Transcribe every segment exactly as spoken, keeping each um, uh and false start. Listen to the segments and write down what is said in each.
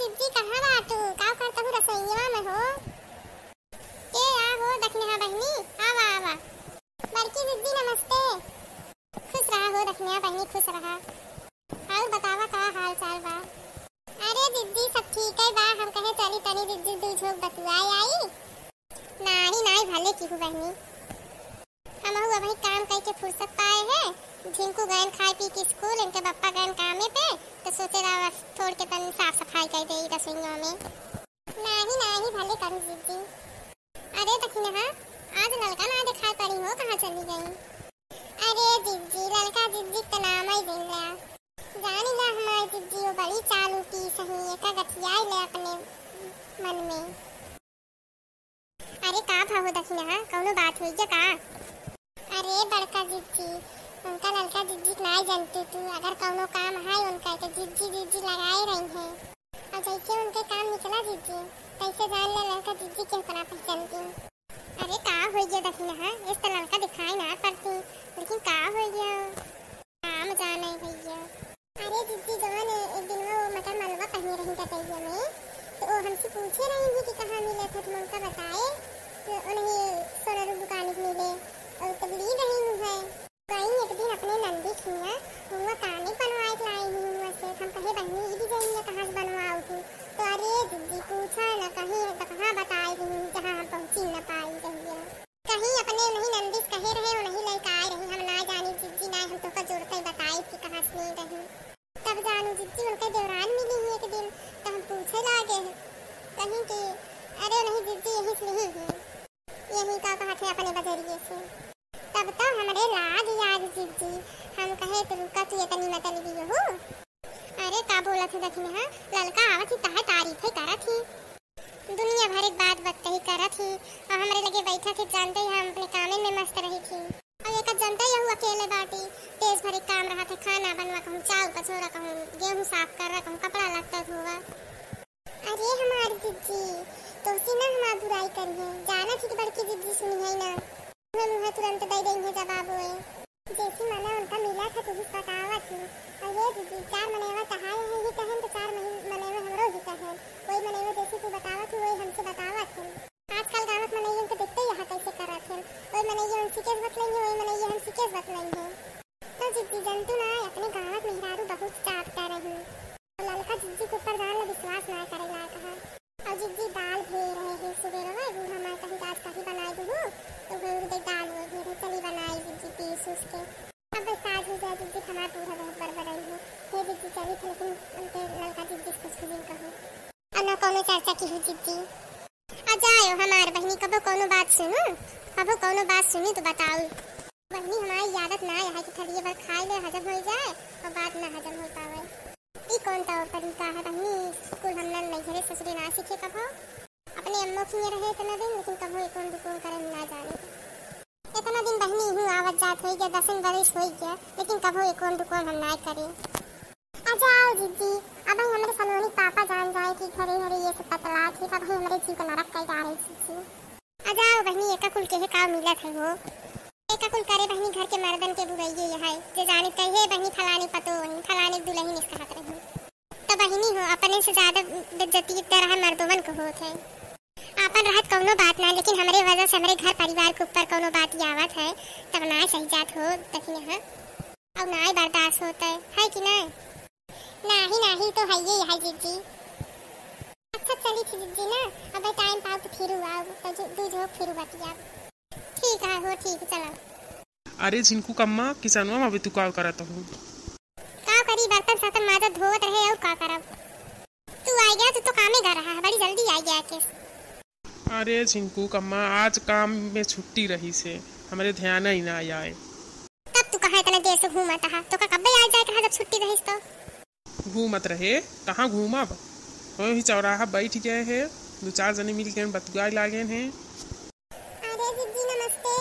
जिज्जी, कहाँ बाटू? का करत हू रसोइया में हो? के आ हो दखिनहा बहिनी, आवा, आवा। बड़की जिज्जी, नमस्ते। खुश रहा हो दखिनहा बहिनी, खुश रहा। और बतावा, का हाल चाल बा? अरे जिज्जी, सब ठीक है बा। हम कहे चली तनी जिज्जी दू झोंक बतुआए आई। नाही, नाही, भले किहू बहिनी। हमहू अबही काम कइके फुर्सत पाए है। झिनकू गयन खाए पी के स्कूल, इनके बप्पा गयन कामे पे, तो सोचे रहा बस थोड़ के तनी साफ सफाई कर दे रसोइया में। नाही, नाही, भले करू जिज्जी। अरे दखिनहा, आज ललका ना दिखाई पड़ी हो, कहाँ चली गई? अरे जिज्जी, ललका जिज्जी के नाम ही जिन लिया। जानी ना हमारी जिज्जी वो बड़ी चालू पीस ही, एका गठियाई ले अपने मन में। अरे का भा हो दखिनहा, कौनो बात होई गया का? अरे बड़का जिज्जी, उनका ललका जिज्जी के नाई जानती तू, अगर कौनो काम है उनका तो जिज्जी जिज्जी लगाए रही है। और जैसे उनके काम निकला जिज्जी, तैसे जान ले ललका जिज्जी के अपना पहचानती। अरे का होई गया दखिनहा, इस तो ललका दिखाई ना पड़ती, लेकिन का होई गया? काम जाने भैया। अरे जिज्जी, जवन एक दिन वो मटर मलवा पहने रही गटैया में, तो वो हमसे पूछे रही थी कि कहाँ मिले थे, तो हम उनका बताए, तो उन्हें सोनरू दुकान से मिले, और तब ली रही हूँ है। गई एक दिन अपने नंदी खिया, हुआ काने बनवाए के लाई ही हुआ से, हम कहे बहनी ये भी जाइए कहाँ से बनवाओ तू, तो अरे जिज्जी पूछा न कहीं तो कहाँ बताए रही, जहाँ हम पहुँची न पाई रही। कहीं अपने नहीं नंदिस कहे रहे, वो नहीं लइका आए रही, हम ना जानी जिज्जी, ना हम तोका जोड़ते बताई कि कहाँ से ले रही। तब जानू जिज्जी उनके देवरान मिली ही एक दिन, तो हम पूछे लागे कहीं कि अरे नहीं जिज्जी, यहीं से ली ही, यहीं का कहत है अपने बजरिए से। तब तो हमरे लाग याद जिज्जी, हम कहे तो रुका तू इतनी मत लियो हो। अरे का बोलत है दखिनहा, ललका आवत ही तहे तारीफ ही करत ही। दुनिया भर एक बात बतही करत ही, और हमरे लगे बैठा थी, जानते ही हम अपने कामे में मस्त रही थी। और एक जनते यहू अकेले बाटी, देश भर एक काम रहा थे, खाना बनवा कहूँ, चाउर पछोरा कहूँ, गेहूँ साफ कर रहा कहूँ, कपड़ा लत्ता धोवा। अरे हमार जिज्जी, तोसी ना हमार बुराई करिए, जाना थी कि बड़की जिज्जी सुनी है ना, मुँहे मुँहे तुरंत दे देंगे जवाब होए। जैसी मना उनका मिला था, तुझे बतावा थी। और ये दीदी, चार मनैवा तहार है ही कहन, तो चार मही-, मनैवा हमरो ही कहन। वही मनैवा जैसे तू बतावा थी, वही हमसे बतावा थी। आजकल गाँव के मनैया के देखते यहाँ कैसे करत हैं। वही मनैया उनसे केस बतलाई है, वही मनैया हमसे केस बतलाई है। तो जिद्दी जनतू ना, अपने गाँव के मेहरारू बहुत चाट कर रही। ललका जिज्जी के ऊपर जान ला विश्वास ना करे लायक है। और जिज्जी दाल भे रहे हैं सुबेरे में, बूढ़ा माई कहीं आज कहीं बनाए दूँ, तो वही उड़द दाल वो भे रहे, चली बनाई जिज्जी पीस उस के। अब साझ हो जाए जिज्जी, हमार बूढ़ा बहुत बड़बड़ाई है। हे जिज्जी चली थे, लेकिन उनके ललका जिज्जी से कुछ भी नहीं कहूँ। और ना कौनो चर्चा की हूँ जिज्जी। आ जाओ हमार बहनी, कबो कौनो बात सुनू, कबो कौनो बात सुनी तो बताऊ। बहनी हमारी आदत ना है कि थलिए भर खाए ले हजम हो जाए और बाद ना हजम हो पावे। ई कौन तौर तरीका है बहनी? कुल हमनन नैहरे ससुरे ना सीखे कभो। अपने अम्मो खिए रहे इतना दिन, लेकिन कभो एकोन दुकोन करे हम ना जाने। इतना दिन बहनी हूँ आवत जात होई गया, दसन बरिस होई गया, लेकिन कभो एकोन दुकोन हम ना करे। अच्छा आओ जिज्जी, अब हमरे सलोनी पापा जान जाए कि घरे घरे ये सब पतला थी, तब हमरे जीव को नरक कर डाले जिज्जी। आ जाओ बहनी, एका कुल के है का मिलत है हो? एका कुल करे बहनी घर के मर्दन के बुराई ये है, जे जाने कहे बहनी फलानी पतो वही, फलानी दुल्हन इस कहत रही। तो बहनी हो, अपने से ज्यादा बेइज्जती तरह मर्दोमन को होत है। आपन रहत कौनो बात ना, लेकिन हमरे वजह से हमरे घर परिवार के ऊपर कौनो बात आवत है, तब ना सही जात हो, देखी यहाँ। अब ना बर्दाश्त होता है, है कि ना? नाही, नाही, तो है ये, है जिज्जी। अच्छा, चली थी जिज्जी ना, अब टाइम पाओ तो फिर आओ, तो जो, दू झोंक फिर बतिया। ठीक है हो, ठीक, चलो। अरे झिनकू कम्मा, किचनवा में अबे तू का करत हो? का करी, बर्तन सर्तन माजत धोवत रहे, और का करब? तू आ गया, तू तो कामे घर रहा है, बड़ी जल्दी आ गया के। अरे झिनकू कम्मा, आज काम में छुट्टी रही से, हमरे ध्यान ही ना आए। तब तू कहाँ इतना देर से घूमत हा? तो का कब्बे आ जाए कहा जब छुट्टी रहीस तो? घूमत रहे, कहाँ घूमब? वही चौराहा बैठ गए हैं, दो चार जने मिल गए, बतुआए लागे हैं। अरे जिज्जी नमस्ते।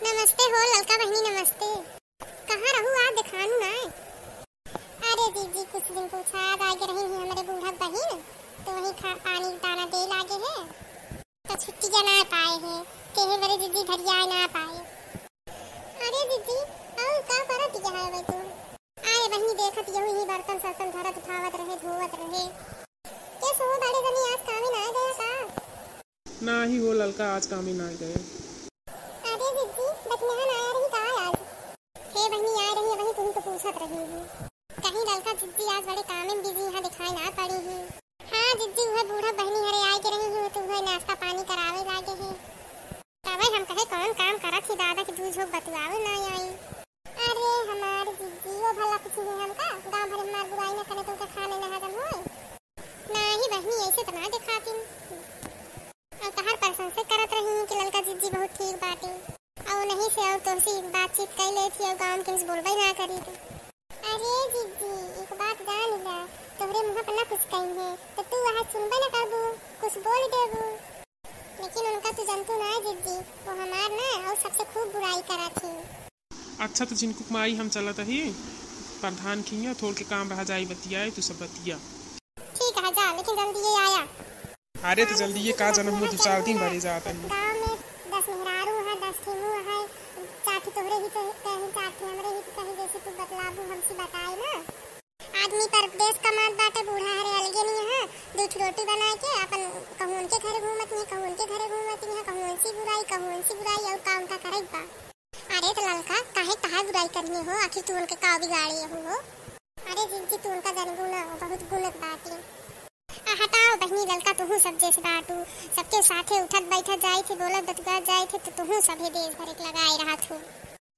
नमस्ते हो ललका बहनी, नमस्ते। कहाँ रहू, आज देखानू ना? अरे जिज्जी, कुछ दिन पूछा, आज आगे रही है हमरे बूढ़ा बहिन, तो वही खा पानी दाना दे लागे है। तो छुट्टिया ना पाए है, केहे बरे जिज्जी घरिया ना पाए। अरे जिज्जी, और का करत है भाई तू? अरे बहिनी, देखत यहू ही बर्तन सर्तन धरत उठावत रहे, धोवत रहे। नाही हो ललका, आज कामे ना गए। अरे जिज्जी, दखिनहा ना आया रही का आज? हे बहिनी, आए रही, वही तुही तो पूछत रही हूँ। कहीं ललका जिज्जी आज बड़े कामे में बिजी, यहाँ दिखाई ना पड़ी ही। हाँ जिज्जी, वह बूढ़ा बहिनी हरे आए के रही हूँ, तो वह नाश्ता पानी करावे लागे है। तबे हम कहे कौन काम करत ही दादा कि दू झोंक बतुआवे ना आई। अरे हमार जिज्जी, वो भला कुछ नहीं हमका, गाँव भर हमार बुराई ना करे तो उनका खाने ना हजम होए। नाही बहिनी, ऐसे तो ना दिखातिन। और तहार प्रशंसा करत रही कि ललका जिज्जी बहुत ठीक बाटे। और नहीं से और तोहसे बातचीत कर लेत ही और गाँव में केहू से बोलबे ना करी तो। अरे जिज्जी, एक बात जान ला, तोहरे मुँह पर ना कुछ कही है, तो तू वहाँ सुनबे ना करबू, कुछ बोल देबू। लेकिन उनका तू जनतू ना जिज्जी, वो हमार ना और सबसे खूब बुराई करत ही। अच्छा, तो झिनकुक माई, हम चलत ही प्रधान खिया, थोड़ के काम रह जाई बतियाए, तू सब बतिया। ठीक है, जा, लेकिन जल्दी ये आया। अरे, तो जल्दी ये का जनम हो, दो चार दिन भरे जात है। गाँव में दस मेहरारू है, दस ठे मुँह है, चार ठे तोहरे ही तो कहीं, चार ठे हमरे ही तो कहीं, जैसे तू बतलाबू, हमसे बताए ना। आदमी परदेस कमात बाटे, बूढ़ा हरे अलगे नहीं है, दू ठो रोटी बनाए के अपन कहूँ उनके घरे घूमत नहीं, कहूँ उनके घरे घूमत नहीं है, कहूँ उनसी बुराई, कहूँ उनसी बुराई, और का उनका करे बा? अरे तो ललका, काहे तहार बुराई करनी हो? आखिर तू उनके का बिगाड़े हो, हो? अरे जिज्जी, तू उनका जनबू ना, वो बहुत गुनत बाटी। आ हटाओ बहिनी ललका, तुहू सब जैसे बाटू, सबके साथे उठत बैठत जाए थे, बोलत बतुआत जाए थे, तो तुहू सभे देश भर एक लगाए रहत हो।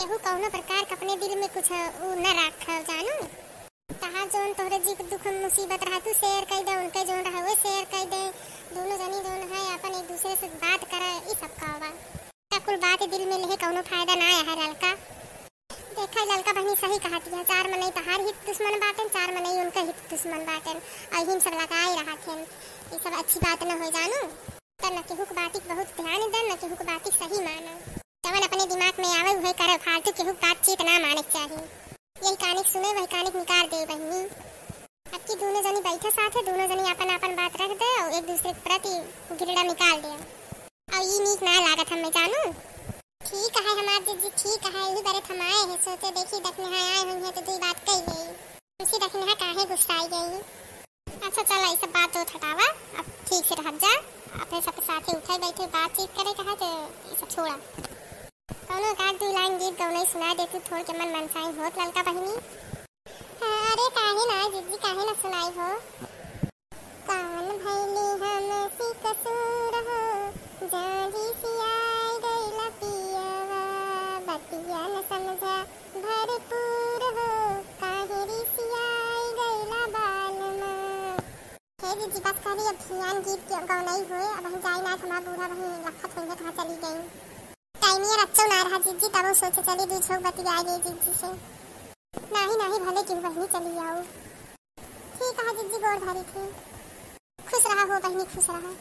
केहू कौनो प्रकार के अपने दिल में कुछ ऊ न राख जानू। तहार जौन तोहरे जी के दुख मुसीबत रहा, तू share कर दे, उनके जौन रहा वो share कर दे। दोनों जनी जौन है अपन एक दूसरे से बात करे, ई सब का बा? का कुल बात दिल में लेहे कौनो फायदा ना है ललका। देखा ललका बहिनी सही कहत है, चार मनई तहार हित दुश्मन बाटेन, चार मनई उनके हित दुश्मन बाटेन, और इहिन सब लगाए रहत हैं, ई सब अच्छी बात न हो जानू। त न केहू के बाती के बहुत ध्यान दे, न केहू के बाती के सही माने। जवन अपने दिमाग में आवे उहे करे, फालतू केहू के बातचीत ना माने के चाही। यही कानिक सुने वही कानिक निकाल दे बहिनी। अब की दोनों जनी बैठे साथे, दोनों जनी अपन अपन बात रख दे और एक दूसरे के प्रति घृणा निकाल दे। और ई नीक ना लागत हमें जानू। ठीक है हमार जिज्जी, ठीक है, यही बरे थमाए है, सोचे देखी दखिनहा आए हुई है तो दुई बात कही गई। उसी दखिनहा काहे गुस्साई गई? अच्छा चला, ई सब बात तो हटावा, अब ठीक से रहब जा। अपने सबके साथे उठे बैठे बातचीत करे कहा तो ई सब छोड़ा। कौनो एक आध दुई लाइन गीत गौनई सुना दे तू, थोड़ के मन मनसाइन होत ललका बहिनी। हाँ, अरे काहे ना जिज्जी, काहे ना सुनाई हो? कान भैली हमसी कसूर हो, जाजी सियाई गइला पियवा, बतिया न समझा भरपूर हो, काहे रिसियाई गइला बालमा। हे जिज्जी बस करी, अब धियान गीत के गौनई होए, अब हम जाई ना हमार बूढ़ा बहिन लखत होइहे कहाँ चली गई। टाइमिया रच्चो ना रहा जिज्जी, तबो सोचे चली दू झोंक बतिया गई जिज्जी से। नाही नाही भले केहू बहिनी चली आओ। ठीक है जिज्जी, गोड़ धरी थी। खुश रहा हो बहिनी, खुश रहा।